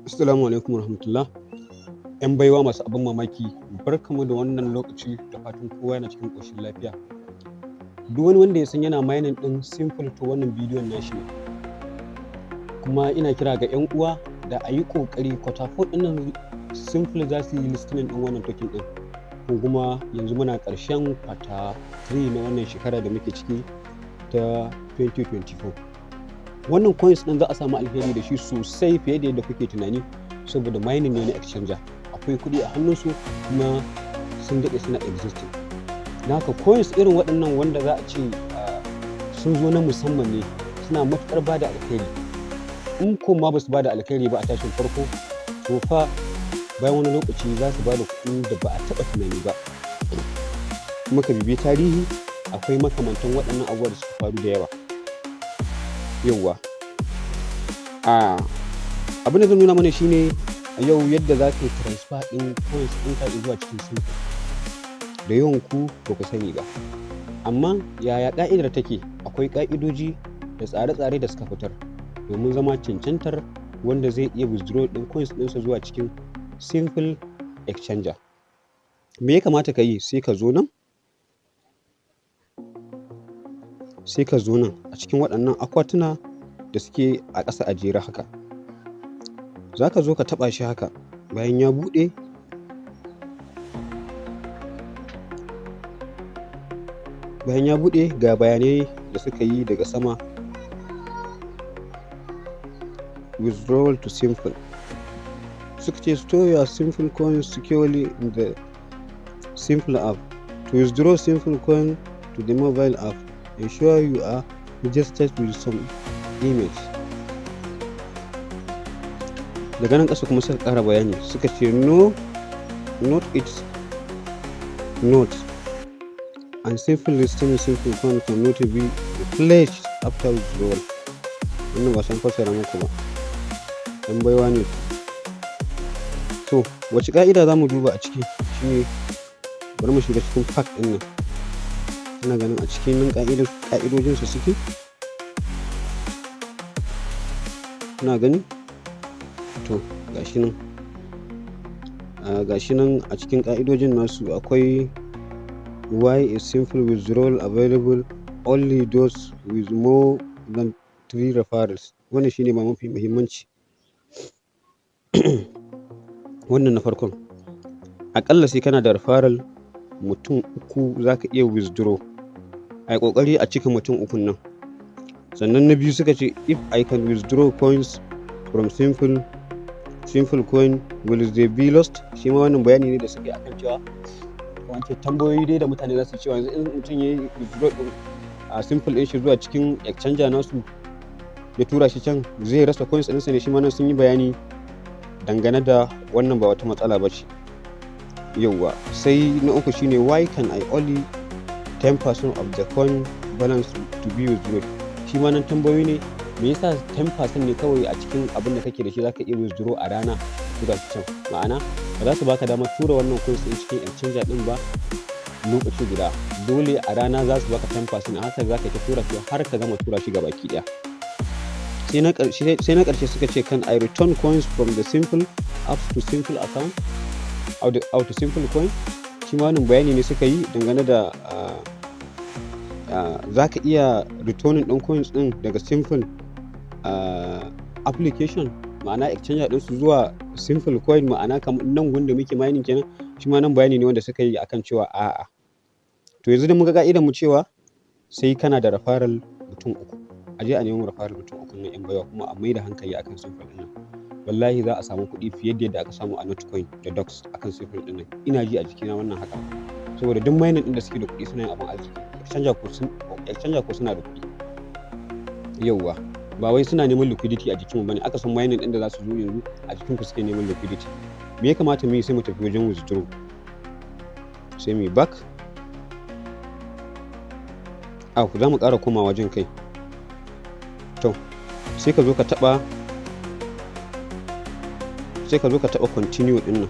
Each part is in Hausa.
Assalamu alaikum warahmatullah. ‘Yan baiwa masu abin mamaki, barkanmu da wannan lokaci, da fatan kowa yana cikin ƙoshin lafiya. Duk wani wanda ya san yana mining ɗin Simple, to wannan bidiyon nashi ne. Kuma ina kira ga ‘yan uwa da a yi ƙoƙari, quarter four ɗin nan Simple za su yi listing ɗin wannan token ɗin. Ko kuma yanzu muna ƙarshen quarter 3 na wannan shekara da muke ciki ta 2024. Wannan coins ɗin za a samu alheri da shi sosai fiye da yadda kuke tunani, saboda mining ne na exchanger. Akwai kuɗi a hannunsu kuma sun daɗe suna existing. Don haka coins irin waɗannan wanda za a ce sun zo na musamman ne, suna matuƙar ba da alheri. In ko ma ba su ba da alheri ba a tashin farko, to fa bayan wani lokaci za su ba da kuɗin da ba a taɓa tunani ba. Muka bibiyi tarihi, akwai makamantan waɗannan abubuwa da suka faru da yawa. Yauwa. Abin da zan nuna mana shine a yau yadda za ka yi transfer ɗin coins ɗinka zuwa cikin Simple. Da yawan ku ba ku sani ba. Amma yaya ƙa'idar take? Akwai ƙa'idoji da tsare-tsare da suka fitar domin zama cancantar wanda zai iya withdraw ɗin coins ɗinsa zuwa cikin Simple Exchanger. Me ya kamata ka yi? Sai ka zo nan, sai ka zo nan a cikin waɗannan akwatuna da suke a ƙasa a jere haka. Za ka zo ka taɓa shi haka bayan ya buɗe. Bayan ya buɗe, ga bayanai da suka yi daga sama. Withdrawal to Simple. Suka ce, "Store your Simple coins securely in the Simple app. To withdraw Simple coin to the mobile app, ensure you are registered with some emails." Daga nan ƙasa kuma suka ƙara bayani, suka ce, "No, not its not and Simple listing Simple coin cannot be replenished after withdrawal." Wannan ba san fassara muku ba. ‘Yan baiwa ne. To, wace ƙa'ida za mu duba a ciki? Shine bari mu shiga cikin FAQ ɗin nan. Ina ganin a cikin nan ƙa'idojinsu suke. Kuna gani? To, gashi nan. Gashi nan a cikin ƙa'idojin nasu akwai "Why is Simple withdrawal available only those with more than three referrals?" Wannan shine ma mafi muhimmanci. Wannan na farkon. Aƙalla sai kana da referral mutum uku za ka iya withdraw. A yi ƙoƙari a cika mutum ukun nan. Sannan na biyu suka ce, "If I can withdraw coins from Simple coin, will they be lost?" Shi ma wannan bayani ne da suka yi akan cewa, ko an ce tambayoyi dai da mutane za su cewa yanzu in mutum ya yi withdraw ɗin a Simple ɗin shi zuwa cikin exchanger nasu, ya tura shi can, zai rasa coins ɗinsa ne? Shi ma nan sun yi bayani dangane da wannan, ba wata matsala ba ce. Yauwa. Sai na uku shine, "Why can I only 10% of the coin balance to be withdrawn?" Shi ma nan tambayoyi ne, me yasa 10% ne kawai a cikin abin da kake da shi zaka iya withdraw a rana tura shi can? Ma'ana, ba za su baka damar tura wannan coins ɗin cikin exchanger ɗin ba lokaci guda. Dole a rana za su baka 10%, a haka za ka ta tura shi har ka gama tura shi gabaki ɗaya. Sai na ƙarshe suka ce, "Can I return coins from the Simple apps to Simple account out to Simple coin?" Shi ma wannan bayani ne suka yi dangane da za ka iya returning ɗin coins ɗin daga Simple application, ma'ana exchanger ɗinsu, zuwa Simple coin, ma'ana kamar nan gun da muke mining kenan. Shi ma nan bayani ne wanda suka yi akan cewa a'a. To, yanzu dai mun ga ƙa'idar mu cewa sai kana da referral mutum uku. A je a nemo referral mutum uku nan, ‘yan baiwa, kuma a mai da hankali akan Simple ɗin nan. Wallahi za a samu kuɗi fiye da yadda aka samu a Notcoin da Dogs akan Simple ɗin nan. Ina ji a jikina wannan haka. Saboda duk mining ɗin da suke da kuɗi suna yin abin arziki. Exchanger ko suna da kuɗi. Yauwa. Ba wai suna neman liquidity a jikinmu bane. Aka san mining ɗin da za su zo yanzu a jikinku suke neman liquidity. Me ya kamata mu yi? Sai mu tafi wajen withdraw. Sai mu yi back. Ah, za mu ƙara komawa wajen kai. To, sai ka zo ka taɓa continue ɗin nan.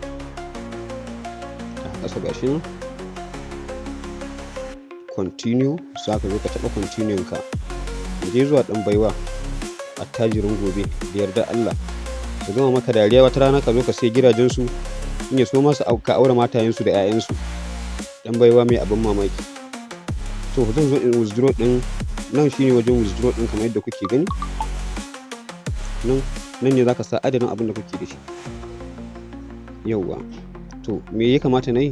A ƙasa gashi nan. Continue, za ka zo ka taɓa continue ka. Mu je zuwa, ɗan baiwa, attajirin gobe da yarda Allah. Su gama maka dariya, wata rana ka zo ka sai gidajensu, in ya so masu ka aure matayensu da 'ya'yansu. Dan baiwa mai abin mamaki. To, zan zo in withdraw ɗin. Nan shine wajen withdraw ɗin, kamar yadda kuke gani. Nan nan ne zaka sa adadin abin da kuke da shi. Yauwa. To, me ya kamata na yi?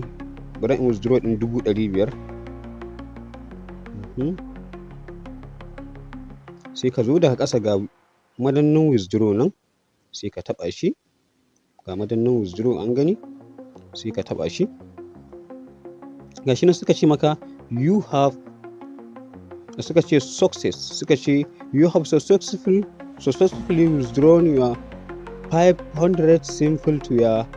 Bari in withdraw ɗin 500,000. Sai ka zo daga ƙasa, ga madannin withdraw nan, sai ka taɓa shi. Ga madannin withdraw, an gani? Sai ka taɓa shi. Gashi nan suka ce maka you have, suka ce success, suka ce you have successfully withdrawn your 500 Simple to your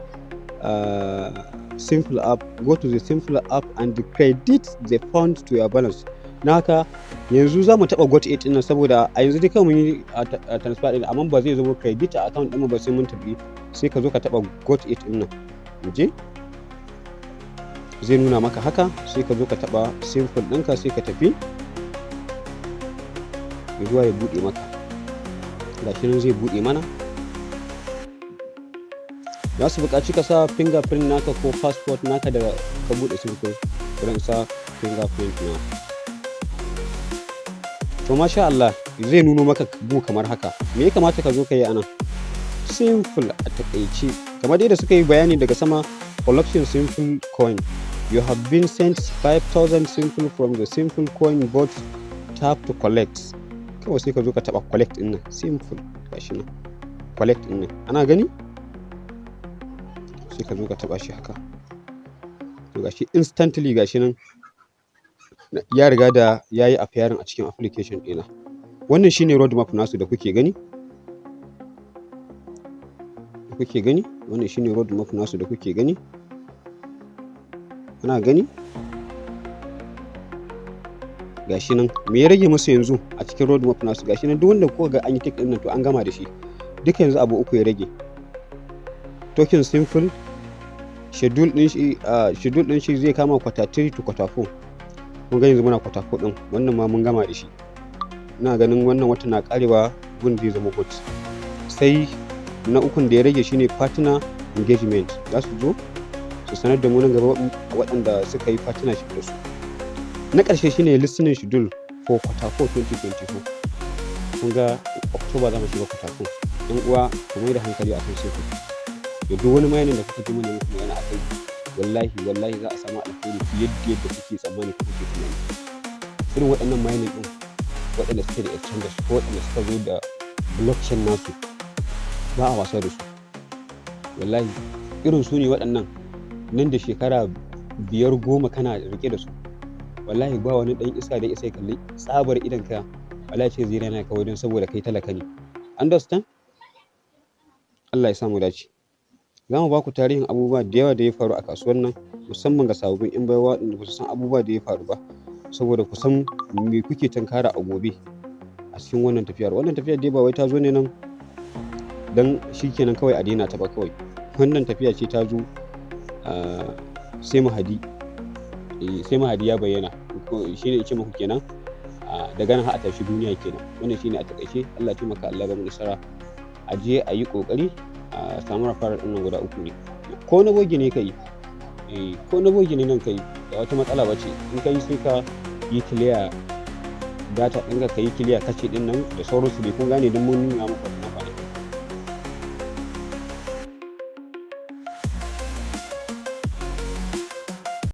Simple app. Go to the Simple app and credit the fund to your balance. Na haka yanzu za mu taɓa got it ɗin nan, saboda a yanzu dai kawai mun yi a transfer ɗin, amma ba zai zama credit a account ɗinmu ba sai mun tafi. Sai ka zo ka taɓa got it ɗin nan. Mu je, zai nuna maka haka. Sai ka zo ka taɓa Simple ɗinka, sai ka tafi zuwa ya buɗe maka. Gashi nan zai buɗe mana. Za su buƙaci ka sa fingerprint naka ko passport naka da ka buɗe Simple. Bari in sa fingerprint na. To, masha Allah, zai nuno maka gu kamar haka. Me ya kamata ka zo ka yi anan? Simple, a taƙaice, kamar dai da suka yi bayani daga sama, collection Simple coin. You have been sent 5000 Simple from the Simple coin bot. Tap to collect. Kawai sai ka zo ka taɓa collect ɗin nan. Simple, gashi nan, collect ɗin nan, ana gani? Sai ka zo ka taɓa shi haka. To, gashi instantly, gashi nan ya riga da ya yi appearing a cikin application ɗina. Wannan shine roadmap nasu da kuke gani, da kuke gani. Wannan shine roadmap nasu da kuke gani, ana gani? Gashi nan. Me ya rage musu yanzu a cikin roadmap nasu? Gashi nan, duk wanda kuka ga an yi tick ɗin nan, to an gama da shi duka. Yanzu abu uku ya rage: token Simple, schedule din shi zai kama quarter 3 to quarter 4. Mun ga yanzu muna quarter 4 din. Wannan ma mun gama da shi. Ina ganin wannan wata na karewa gun zai zama hot. Sai na ukun da ya rage shine partner engagement. Za su zo su sanar da mu nan gaba waɗanda suka yi partnership da su. Na ƙarshe shine listing schedule for quarter 4 2024. Kun ga October za mu shiga quarter 4. Yan uwa, ku mai da hankali akan Simple da duk wani mining da kuka ji mun muku magana akai. Wallahi, wallahi za a samu alheri fiye da yadda kuke tsammani ko kuke tunani. Irin waɗannan mining ɗin, waɗanda suke da exchanges ko waɗanda suka zo da blockchain nasu, ba a wasa da su wallahi. Irin su ne waɗannan, nan da shekara 5, 10 kana riƙe da su, wallahi ba wani ɗan iska da isa ya kalli tsabar idon ka, wallahi ce zai raina kawai don saboda kai talaka ne. Understand? Allah ya sa mu dace. Za mu ba ku tarihin abubuwa da yawa da ya faru a kasuwar nan, musamman ga sababbin 'yan baiwa waɗanda ba su san abubuwa da ya faru ba, saboda ku san me kuke tunkara a gobe a cikin wannan tafiyar. Wannan tafiyar dai ba wai ta zo ne nan don shi kenan kawai a daina ta ba kawai. Wannan tafiya ce ta zo sai Mahadi, sai Mahadi ya bayyana. Shi ne ce muku kenan, daga nan har a tashi duniya kenan. Wannan shine a taƙaice. Allah ya taimaka, Allah ya bamu nasara. A je a yi ƙoƙari a samu referral ɗin nan, guda uku ne. Ko na bogi ne ka yi, ko na bogi ne nan ka yi, ba wata matsala ba ce. In ka yi, sai ka yi clear data ɗinka, ka yi clear cache ɗin nan da sauransu dai. Kun gane? Don mun nuna muku wannan.